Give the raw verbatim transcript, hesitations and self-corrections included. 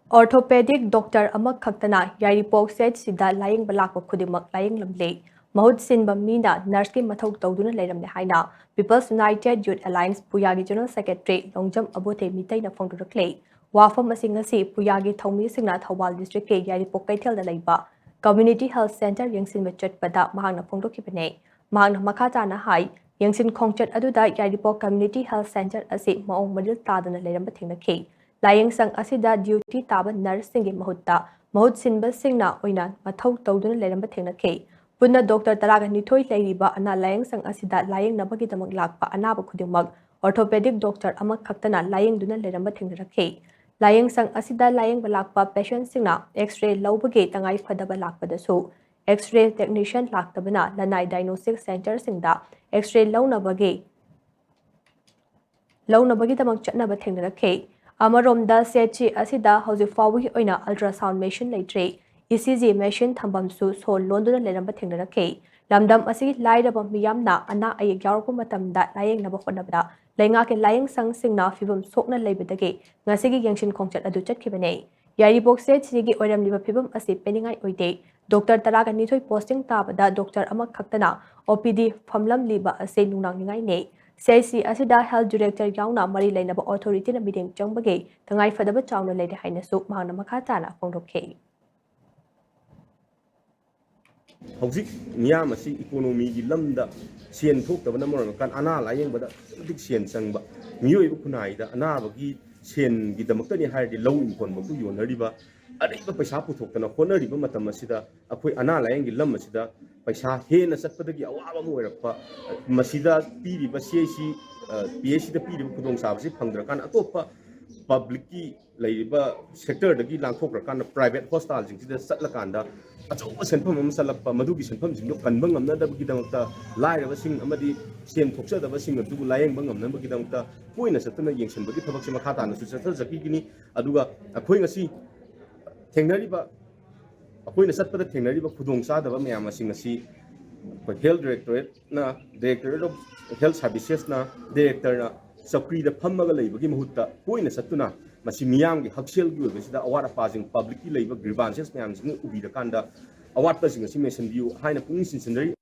Orthopedic doctor ꯑꯃꯈꯛꯇꯅ ꯌꯥꯏꯔꯤꯄꯣꯛ CHCꯗ ꯂꯥꯌꯦꯡꯕ ꯂꯥꯛꯄ ꯈꯨꯗꯤꯡꯃꯛ ꯂꯥꯌꯦꯡꯂꯝꯂꯦ꯫ ꯃꯍꯨꯠ ꯁꯤꯟꯕ ꯃꯤꯅ nurseꯀꯤ ꯃꯊꯧ ꯇꯧꯗꯨꯅ ꯂꯩꯔꯝꯂꯦ ꯍꯥꯏꯅ People's United Youth Alliance ꯄꯨꯌꯥꯒꯤ General Secretary Longjam ꯑꯕꯣꯊꯦ ꯃꯤꯇꯩꯅ ꯐꯣꯡꯗꯣꯔꯛꯂꯦ꯫ ꯋꯥꯐꯝ ꯑꯁꯤ ꯉꯁꯤ ꯄꯨꯌꯥꯒꯤ ꯊꯧꯃꯤꯁꯤꯡꯅ ꯊꯧꯕꯥꯜ districtꯀꯤ ꯌꯥꯏꯔꯤꯄꯣꯛ ꯀꯩꯊꯦꯜꯗ ꯂꯩꯕ Community Health Centre ꯌꯦꯡꯁꯤꯟꯕ ꯆꯠꯄꯗ ꯃꯍꯥꯛꯅ ꯐꯣꯡꯗꯣꯛꯈꯤꯕꯅꯦ꯫ ꯃꯍꯥꯛꯅ ꯃꯈꯥ ꯇꯥꯅ ꯍꯥꯏ, ꯌꯦꯡꯁꯤꯟ ꯈꯣꯡꯆꯠ ꯑꯗꯨꯗ ꯌꯥꯏꯔꯤꯄꯣꯛ Community Health Centre ꯑꯁꯤ ꯃꯑꯣꯡ ꯃꯔꯤꯜ ꯇꯥꯗꯅ ꯂꯩꯔꯝꯕ ꯊꯦꯡꯅꯈꯤ꯫ ꯂꯥꯌꯦꯡꯁꯪ ꯑꯁꯤꯗ duty ꯇꯥꯕ nurseꯁꯤꯡꯒꯤ ꯃꯍꯨꯠꯇ ꯃꯍꯨꯠ ꯁꯤꯟꯕꯁꯤꯡꯅ ꯑꯣꯏꯅ ꯃꯊꯧ ꯇꯧꯗꯨꯅ ꯂꯩꯔꯝꯕ ꯊꯦꯡꯅꯈꯤ꯫ ꯄꯨꯟꯅ doctor ꯇꯔꯥꯒ ꯅꯤꯊꯣꯏ ꯂꯩꯔꯤꯕ ꯑꯅꯥ ꯂꯥꯌꯦꯡꯁꯪ ꯑꯁꯤꯗ ꯂꯥꯌꯦꯡꯅꯕꯒꯤꯗꯃꯛ ꯂꯥꯛꯄ ꯑꯅꯥꯕ ꯈꯨꯗꯤꯡꯃꯛ orthopedic doctor ꯑꯃꯈꯛꯇꯅ ꯂꯥꯌꯦꯡꯗꯨꯅ ꯂꯩꯔꯝꯕ ꯊꯦꯡꯅꯔꯛꯈꯤ꯫ ꯂꯥꯌꯦꯡꯁꯪ ꯑꯁꯤꯗ ꯂꯥꯌꯦꯡꯕ ꯂꯥꯛꯄ patientꯁꯤꯡꯅ X-ray ꯂꯧꯕꯒꯤ ꯇꯉꯥꯏ ꯐꯗꯕ ꯂꯥꯛꯄꯗꯁꯨ X-ray technician ꯂꯥꯛꯇꯕꯅ ꯂꯅꯥꯏ diagnostic centreꯁꯤꯡꯗ X-ray ꯂꯧꯅꯕꯒꯤ ꯂꯧꯅꯕꯒꯤꯗꯃꯛ ꯆꯠꯅꯕ ꯊꯦꯡꯅꯔꯛꯈꯤ꯫ ꯑꯃꯔꯣꯝꯗ, CHC ꯑꯁꯤꯗ ꯍꯧꯖꯤꯛ ꯐꯥꯎꯕꯒꯤ ꯑꯣꯏꯅ ultrasound machine ꯂꯩꯇ꯭ꯔꯤ꯫ ECG machine ꯊꯝꯐꯝꯁꯨ ꯁꯣ ꯂꯣꯟꯗꯨꯅ ꯂꯩꯔꯝꯕ ꯊꯦꯡꯅꯔꯛꯈꯤ꯫ ꯂꯝꯗꯝ ꯑꯁꯤꯒꯤ ꯂꯥꯏꯔꯕ ꯃꯤꯌꯥꯝꯅ ꯑꯅꯥ ꯑꯌꯦꯛ ꯌꯥꯎꯔꯛꯄ ꯃꯇꯝꯗ ꯂꯥꯌꯦꯡꯅꯕ ꯍꯣꯠꯅꯕꯗ ꯂꯩꯉꯥꯛꯀꯤ ꯂꯥꯌꯦꯡꯁꯪꯁꯤꯡꯅ ꯐꯤꯕꯝ ꯁꯣꯛꯅ ꯂꯩꯕꯗꯒꯤ ꯉꯁꯤꯒꯤ ꯌꯦꯡꯁꯤꯟ ꯈꯣꯡꯆꯠ ꯑꯗꯨ ꯆꯠꯈꯤꯕꯅꯤ꯫ ꯌꯥꯏꯔꯤꯄꯣꯛ CHCꯒꯤ ꯑꯣꯏꯔꯝꯂꯤꯕ ꯐꯤꯕꯝ ꯑꯁꯤ ꯄꯦꯟꯅꯤꯡꯉꯥꯏ ꯑꯣꯏꯗꯦ꯫ Doctor ꯇꯔꯥꯒ ꯅꯤꯊꯣꯏ posting ꯇꯥꯕꯗ doctor ꯑꯃꯈꯛꯇꯅ OPD ꯐꯝꯂꯝꯂꯤꯕ ꯑꯁꯤ ꯅꯨꯡꯅꯥꯡꯅꯤꯡꯉꯥꯏꯅꯤ꯫ CHC ꯑꯁꯤꯗ health director ꯌꯥꯎꯅ ꯃꯔꯤ ꯂꯩꯅꯕ authorityꯅ ꯃꯤꯠꯌꯦꯡ ꯆꯪꯕꯒꯤ ꯇꯉꯥꯏꯐꯗꯕ ꯆꯥꯎꯅ ꯂꯩꯔꯦ ꯍꯥꯏꯅꯁꯨ ꯃꯍꯥꯛꯅ ꯃꯈꯥ ꯇꯥꯅ ꯐꯣꯡꯗꯣꯛꯈꯤ꯫ ꯍꯧꯖꯤꯛ ꯃꯤꯌꯥꯝ ꯑꯁꯤ economyꯒꯤ ꯂꯝꯗ ꯁꯦꯟ ꯊꯣꯛꯇꯕꯅ ꯃꯔꯝ ꯑꯣꯏꯔꯀꯥꯟꯗ ꯑꯅꯥ ꯂꯥꯌꯦꯡꯕꯗ ꯑꯗꯨꯛꯀꯤ ꯃꯇꯤꯛ ꯁꯦꯟ ꯆꯪꯕ, ꯃꯤꯑꯣꯏꯕ ꯈꯨꯟꯅꯥꯏꯗ ꯑꯅꯥꯕꯒꯤ ꯁꯦꯟꯒꯤꯗꯃꯛꯇꯅꯤ ꯍꯥꯏꯔꯗꯤ ꯂꯧ ꯏꯪꯈꯣꯜꯃꯛꯇ ꯌꯣꯟꯅꯔꯤꯕ, ꯑꯔꯩꯕ ꯄꯩꯁꯥ ꯄꯨꯊꯣꯛꯇꯅ ꯍꯣꯠꯅꯔꯤꯕ ꯃꯇꯝ ꯑꯁꯤꯗ ꯑꯩꯈꯣꯏ ꯑꯅꯥ ꯂꯥꯌꯦꯡꯒꯤ ꯂꯝ ꯑꯁꯤꯗ ꯄꯩꯁꯥ ꯍꯦꯟꯅ ꯆꯠꯄꯗꯒꯤ ꯑꯋꯥꯕ ꯑꯃ ꯑꯣꯏꯔꯛꯄ, ꯃꯁꯤꯗ ꯄꯤꯔꯤꯕ CHC, PHCꯗ ꯄꯤꯔꯤꯕ ꯈꯨꯗꯣꯡꯆꯥꯕꯁꯤ ꯐꯪꯗ꯭ꯔꯀꯥꯟꯗ ꯑꯇꯣꯞꯄ publicꯀꯤ ꯂꯩꯔꯤꯕ sectorꯗꯒꯤ ꯂꯥꯟꯊꯣꯛꯈ꯭ꯔꯀꯥꯟꯗ private hospitalꯁꯤꯡꯁꯤꯗ ꯆꯠꯂꯀꯥꯟꯗ ꯑꯆꯧꯕ ꯁꯦꯟꯐꯝ ꯑꯃ ꯆꯠꯂꯛꯄ, ꯃꯗꯨꯒꯤ ꯁꯦꯟꯐꯝꯁꯤꯡꯗꯣ ꯀꯟꯕ ꯉꯝꯅꯗꯕꯒꯤꯗꯃꯛꯇ ꯂꯥꯏꯔꯕꯁꯤꯡ ꯑꯃꯗꯤ ꯁꯦꯟ ꯊꯣꯛꯆꯗꯕꯁꯤꯡ ꯑꯗꯨꯕꯨ ꯂꯥꯌꯦꯡꯕ ꯉꯝꯅꯕꯒꯤꯗꯃꯛꯇ ꯇꯣꯏꯅ ꯆꯠꯇꯨꯅ ꯌꯦꯡꯁꯤꯟꯕꯒꯤ ꯊꯕꯛꯁꯤ ꯃꯈꯥ ꯇꯥꯅꯁꯨ ꯆꯠꯊꯖꯈꯤꯒꯅꯤ꯫ ꯑꯗꯨꯒ ꯑꯩꯈꯣꯏ ꯉꯁꯤ ꯊꯦꯡꯅꯔꯤꯕ, ꯑꯩꯈꯣꯏꯅ ꯆꯠꯄꯗ ꯊꯦꯡꯅꯔꯤꯕ ꯈꯨꯗꯣꯡꯆꯥꯗꯕ ꯃꯌꯥꯝ ꯑꯁꯤ ꯉꯁꯤ ꯑꯩꯈꯣꯏ health directorateꯅ, Directorate of Health Servicesꯅ, directorꯅ ꯆꯧꯀ꯭ꯔꯤꯗ ꯐꯝꯃꯒ ꯂꯩꯕꯒꯤ ꯃꯍꯨꯠꯇ ꯇꯣꯏꯅ ꯆꯠꯇꯨꯅ ꯃꯁꯤ ꯃꯤꯌꯥꯝꯒꯤ ꯍꯛꯁꯦꯜꯒꯤ ꯑꯣꯏꯕꯁꯤꯗ ꯑꯋꯥꯠ ꯑꯄꯥꯁꯤꯡ, ꯄꯕ꯭ꯂꯤꯛꯀꯤ ꯂꯩꯕ ꯒ꯭ꯔꯤꯚꯥꯟꯁꯦꯁ ꯃꯌꯥꯝꯁꯤꯡ ꯎꯕꯤꯔꯀꯥꯟꯗ ꯑꯋꯥꯠꯄꯁꯤꯡ ꯑꯁꯤ ꯃꯦꯟꯁꯤꯟꯕꯤꯌꯨ ꯍꯥꯏꯅ ꯄꯨꯛꯅꯤꯡ ꯆꯤꯡꯁꯤꯟꯖꯔꯤ꯫